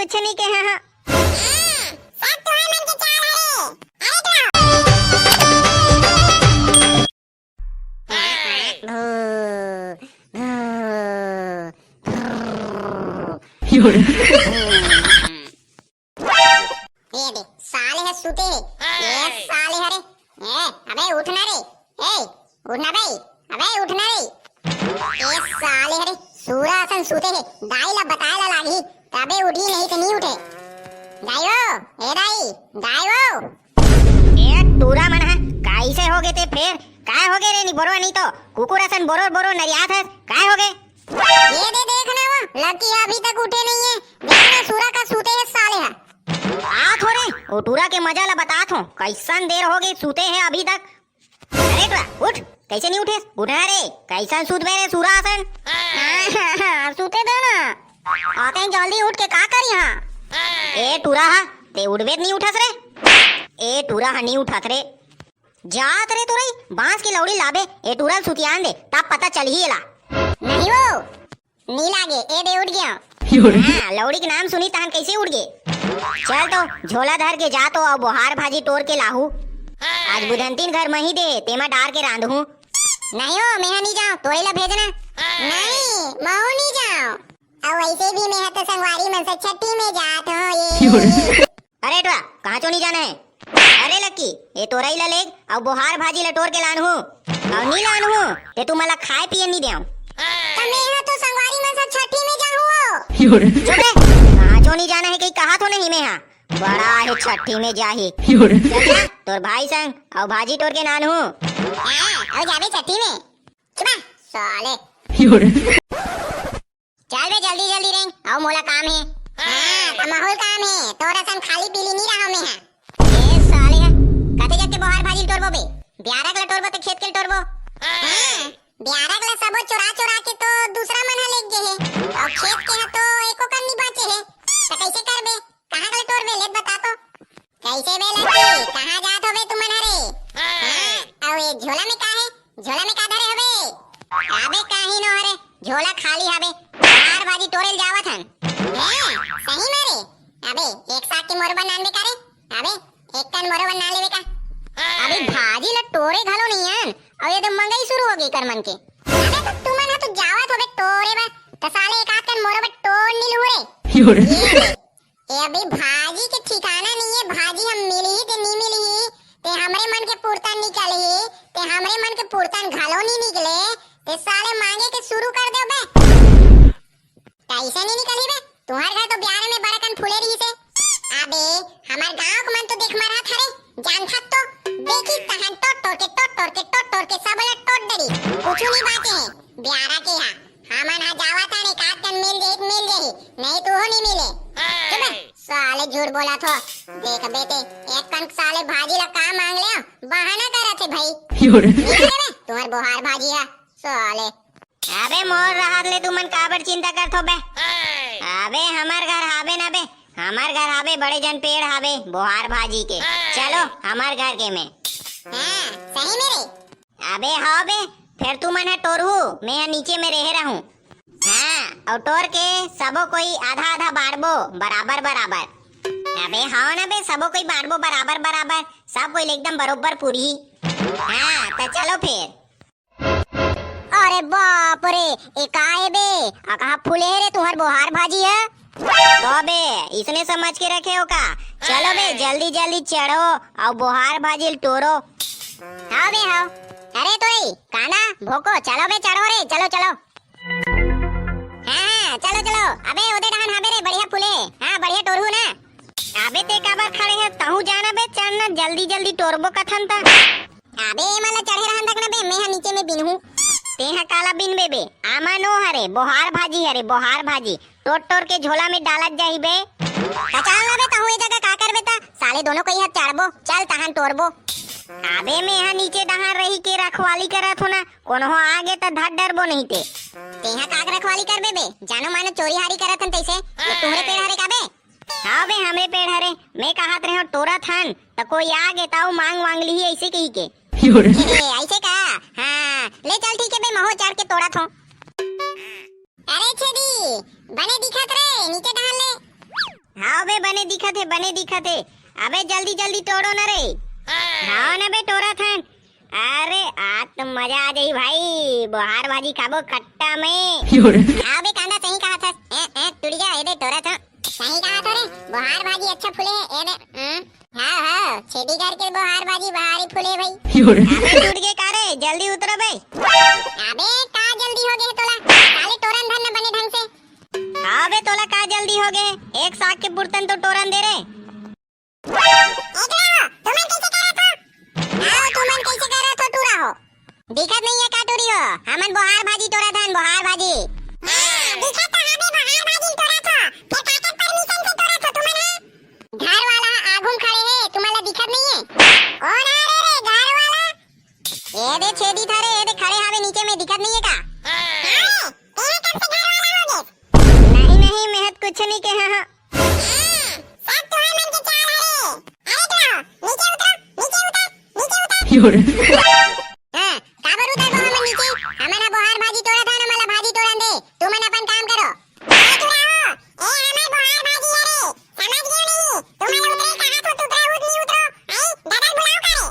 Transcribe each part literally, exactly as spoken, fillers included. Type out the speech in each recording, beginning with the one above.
कुछ नहीं कहे, हाँ। सब तुहार मन के चाल हरे। अरे तो ए दे, साले ह सुते हे। ए साले हरे। ए, अबे उठ ना रे। ए, उठ ना बे। अबे उठ ना रे। ए साले हरे, सूरा असन सुते हे। दाई ला बताए ला लागही, तबे उठी, नहीं तो नहीं उठे। दाई वो, ए दाई, दाई वो। ए टूरा मन ह, कैसे हो गए ते फेर? काय हो गए रे, नी बोरो नहीं तो? कुकुर असन बोरो बोरो नरियात हस, काय हो गए? ये दे देख ना वो, लकी अभी तक उठे नहीं है। देख ना सूरा का सूते है साले है। आत हो रे, ओ टूरा के मजा ला बतात हो, कैसन देर हो गए सूते है अभी तक। अरे टूरा, उठ, कैसे नहीं उठे? उठा रे, कैसन सूत बे रे सूरा असन? हाँ, हाँ, हाँ, सूते दे ना। आते हैं जल्दी उठ के का करी हाँ? ए टूरा हा, ते उठबे त नहीं उठस रे। ए टूरा हा नहीं उठस रे। जात रे तोरई, बांस के लौड़ी लाबे, ए टूरा ल सुतियान दे, तब पता चलही एला। नहीं वो, नी लागे, ए दे उठ गया। हाँ, लौड़ी के नाम सुनी तहन कैसे उठ गे? चल तो, झोला धर के जा तो, अउ बोहार भाजी टोर के लाहू। आज बुधंतिन घर मही दे, तेमा डार के रांधहूँ। नहीं हो, मेहा नी जाओ, तोरे ला भेजना। नहीं, महू नी जाओ। अउ वैसे भी मेहा तो संगवारी मन से छठी में जात हो ये। अरे टुआ, कहाँ चो नहीं जाना है? अरे लक्की, ये तोरई ला लेग, अउ बोहार भाजी ला टोर के लानहू। अउ नी लानहू, ते तू मला खाए पिए नी देव। त मेहा तो संगवारी मन से छठी में जाहू हो। चुप रे, कहाँ चो नहीं जाना है, कहीं कहा तो नहीं मेहा। बड़ा है छठी में जाही। चल जा, तोर भाई संग, अउ भाजी टोर के लानहू। हाँ, अउ जाबे छठी में। चुप, साले। चल बे जल्दी जल्दी रे, अउ मोला काम हे। हाँ, त महू ल काम हे, तोर असन खाली पीली नी रहव मेहा। ए साले ह, कते जग के बोहार भाजी ल टोरबो बे? बियारा के ल टोरबो ते खेत के ल टोरबो? हाँ, बियारा के ल सबो चोरा चोरा के तो दूसरा मन ह लेग गे हे, अउ खेत के ह तो एको कन नी बाचे हे, त कैसे करबे? कहाँ के ल टोरबे, ले त बता तो। कैसे बे लकी, कहाँ जात होबे तुमन हरे? हाँ, अउ ये झोला में का हे? झोला में का धरे हवे? अबे काहीं नो हरे, झोला खाली हवे। बोहार भाजी टोरे ल जावत हन। हैं? सही में रे? अबे एक साग के मोरो बर नानबे का रे? अबे एक कन मोरो बर नान लेबे का? अबे भाजी ल टोरे घलो नहीं हन, अउ ये तो मंगई शुरू हो गई कर मन के। अबे तो तुमन ह तो जावत होबे टोरे बर, त साले एक आध कन मोरो बर टोर नी लूहू रे। ए अभी भाजी के ठिकाना नहीं है, भाजी हम मिलही ते नहीं मिलही, ते हमरे मन के पुरतन निकलही, ते हमरे मन के पुरतन घलो नहीं निकले, ते साले मांगे के शुरू कर दे बे। कैसे नहीं निकलही बे? तुम्हार घर तो बियारे में बड़कन फूले रही से। अबे हमार गांव के मन तो देख मरत हरे, जानथत तो देखी तहन टोट टोर के, टोट टोर के, टोट टोर के सब ला टोट डरी, कुछ नहीं बाचे है। बियारा के हा, हमन हा जावत हन, एक आध कन मिल जाही त मिल जाही, नहीं तो हो नहीं मिले। चुप बे, साले झूठ बोलत हो। देख बेटे, एक कन साले भाजी ला का मांग ले, बहाना करत हे भाई। मिल जाही बे, तुम्हार बोहार भाजी हा, साले। अबे मोर रहत ले तुमन काबर चिंता करत हो बे? अबे हमर घर हाबे ना बे, हमर घर हाबे, बड़े जन पेड़ हाबे बोहार भाजी के। चलो हमर घर के में। हाँ, सही में रे। अबे हव बे, फेर तुमन ह टोरहू, मेहा नीचे में रेहे रहूं। हाँ, अउ टोर के सबो कोई आधा आधा बांटबो, बराबर बराबर। अबे हव ना बे, सबो कोई बांटबो बराबर बराबर, सब कोई ले एकदम बरोबर पुरही। हाँ, त चलो फेर। अरे बाप रे, ए का ए बे? अकहा फूले हे रे तुंहर बोहार भाजी ह? तो बे, इसने समझ के रखे हो का? चलो बे, जल्दी जल्दी चढ़ो अउ बोहार भाजी ल टोरो। हाव बे, हाव। अरे तोरई, काना, भोको, चलो बे, चढ़ो रे, चलो, चलो। हाँ, हाँ, चलो, चलो। अबे, ओदे डहान हाबे रे, बढ़िया फूले। हाँ, बढ़िया टोरहू ना। अबे, ते काबर खड़े हे? तहूँ जाना बे, चढ़ ना, जल्दी, जल्दी टोरबो कथन त। अबे, ए मन ल चढ़े रहन दक ना बे, मेंह नीचे में बिनहूँ। तेंह काला बिनबे बे? आमा नो हरे, बोहार भाजी हरे, बोहार भाजी। टोर टोर के झोला में डालत जाही बे। त चल ना बे, तहूँ ए जगह का करबे त? साले दोनों कोई ह चढ़बो, चल तहन टोरबो। अबे मेंह नीचे डहार रही के रखवाली करत हों ना, कोनो ह आगे त धर डरबो नहीं ते। तेंह का रखवाली करबे बे, जानो मानो चोरी हारी करत हन तैसे, ये तुंहरे पेड़ हरे का बे? हाँ बे, हमरे पेड़ हरे, मैं कहत रहेंव टोरत हन, त कोई आगे त मांग वांग लिही ऐसे कही के। अइसे का? हाँ, ले चल ठीक हे बे, महूँ चढ़ के टोरत हों। अरे छेदी, बने दिखत रे, नीचे डाल ले। हाँ बे, बने दिखत हे, बने दिखत हे। अबे जल्दी जल्दी टोरो न रे। हाँ न बे, टोरत हन। अरे आज तो मजा आ जाई भाई, बोहार भाजी खाबो खट्टा में। हाँ बे कांदा, सही कहा था। ए, ए, टूरी जा, ए दे टोरत हन। सही कहा था रे, बोहार भाजी अच्छा फूले हे, ए दे। हम्म। हाँ, हाँ, छेदी घर के बोहार भाजी भारी फूले भाई। अबे टूट गे का रे, जल्दी उतर बे। अबे का जल्दी हो गे तोला, साले टोरन धन न बने ढंग से। हाँ बे, तोला का जल्दी हो गे, एक साग के पुरतन तो टोरन दे रे। एक रहो, तुमन कैसे करत हो? आओ, तुमन कैसे करत हो, टूरा हो? दिखत नहीं है का टूरी हो? हमन बोहार भाजी टोरत हन, बोहार भाजी। हाँ, दिखत तो हवे, बोहार भाजी टोरत हो। फिर काकर परमिशन से टोरत हो तुमन, हाँ? घर वाला आघू म खड़े हे, तुमन ला दिखत नहीं है? ओ ना रे रे, घर वाला। ए दे छेदी थारे, ए दे खड़े हावे नीचे में, दिखत नहीं है का? हाँ रे, तेरा कब से घर वाला हो गे? नहीं, नहीं, मैं हत कुछ नहीं कहा हाँ। हाँ, सब तुहर मन के चाल हरे। अरे टूरा हो, नीचे उतरो, नीचे उतर, नीचे उतर। हाँ, काबर उतरबो हमन नीचे? हमन ह बोहार भाजी टोरत हन, हमन ला भाजी टोरन दे। तुमन अपन काम करो। ए टूरा हो, ए हमर बोहार भाजी हरे, समझ गेव नहीं? तुमन उतरे कहा थो, टूरा उत नहीं उतरो। आई, दादा बुलाओ का रे?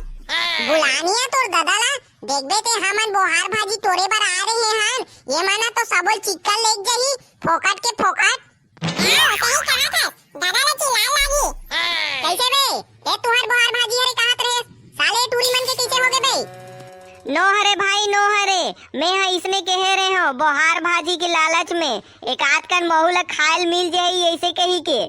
बुलानिया तोर दादा ला, देखबे ते हमन बोहार भाजी टोरे बर आ रहे हन, ये मना तो सबो ल चिक्कल लेग जाही, फोकट के फोकट। हाँ, सही कहा था, दादा ला चिल्लाए लागी। कैसे बे? ए तुहर बोहार भाजी हरे कहत रहे, साले टूरी मन के कैसे हो गे बे? नो हरे भाई, नो हरे, मैं ह इसने कहे रहे हो, बोहार भाजी के लालच में एक आध कन महू ला खायल मिल जाही, ऐसे कही के।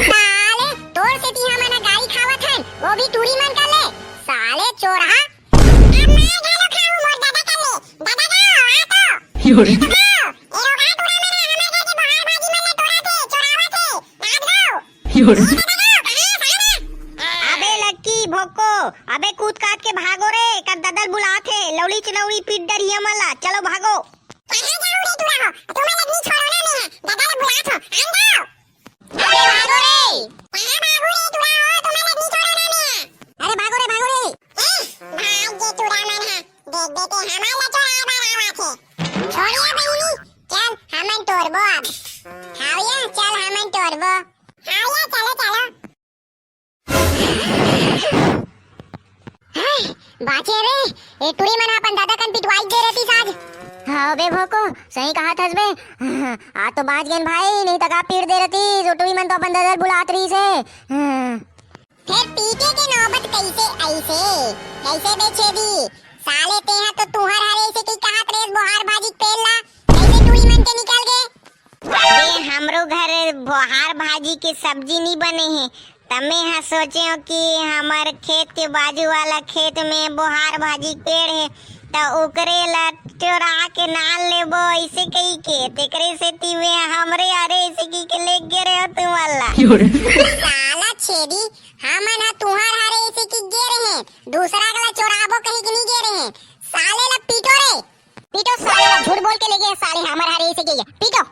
साले, तोर सेती हमन ह गारी खावत हन, वो भी टूरी मन का ले। साले चोरहा। अब मैं घलो खाऊं मोर दादा का ले। दादा गाओ, आ तो। आ तो गाओ। ए रोगहा टूरा मन ह हमर घर के बोहार भाजी मन ले टोरा थे, चोरावा थे। नाच गाओ। ए दादा गाओ, कहाँ है साला? अबे लक्की भोको, अबे कूद काट के भागो रे, कर ददल बुलात हे, लौड़ी चलौड़ी पीट डरिया मन ला, चलो भागो। कहाँ जाऊं रे टूरा हो, तुमन ला नहीं छोड़ो ना मैं, ददल बुलात हो, आन जाओ। अरे भागो रे। कहाँ भागो रे टूरा हो, तुमन ला नहीं छोड़ो ना मैं। अरे भागो रे, भागो रे। ए, भाग गे टूरा मन ह, देख देते हमन ला चोराए बर आवत हे। छोड़िया बहिनी, चल हमन टोरबो अब। हावया, चल हमन टोरबो। हावया, चलो, चलो। हाय, बाँचे रे, ए टूरी मन ह अपन ददा कन पिटवाई दे रहतिस आज। हाँ बे भोको, सही कहत हस बे। आज तो बाँच गेन भाई, नहीं त का पीट दे रहतिस, ओ टूरी मन तो अपन ददा ल बुलात रहिस हे। फेर पीटे के नौबत कैसे ऐसे? कैसे बे छेदी? साले तेहा तो तुहर हरे ऐसे कही कहत रेस बोहार भाजी के पेड़ ला, कैसे टूरी मन के निकल गे? अबे हमरो घर बोहार भाजी के सब्जी नी बने हे, त मैं ह सोचे हो कि हमर खेत के बाजू वाला खेत में बोहार भाजी के पेड़ हे, त ओकरे ला चोरा के नान लेबो, ऐसे कही के, तेकरे सेती मैं हमरे हरे ऐसे कही के ले गे रहे हो तुमन ला। साला छेदी, हमन ह तुहर हरे ऐसे कही गे रहे, दूसरा के ला चोराबो कही के नी गे रहे। साले ला पीटो रे, पीटो साले ला, झूठ बोल के ले गे साले, हमर हरे ऐसे कही के, पीटो।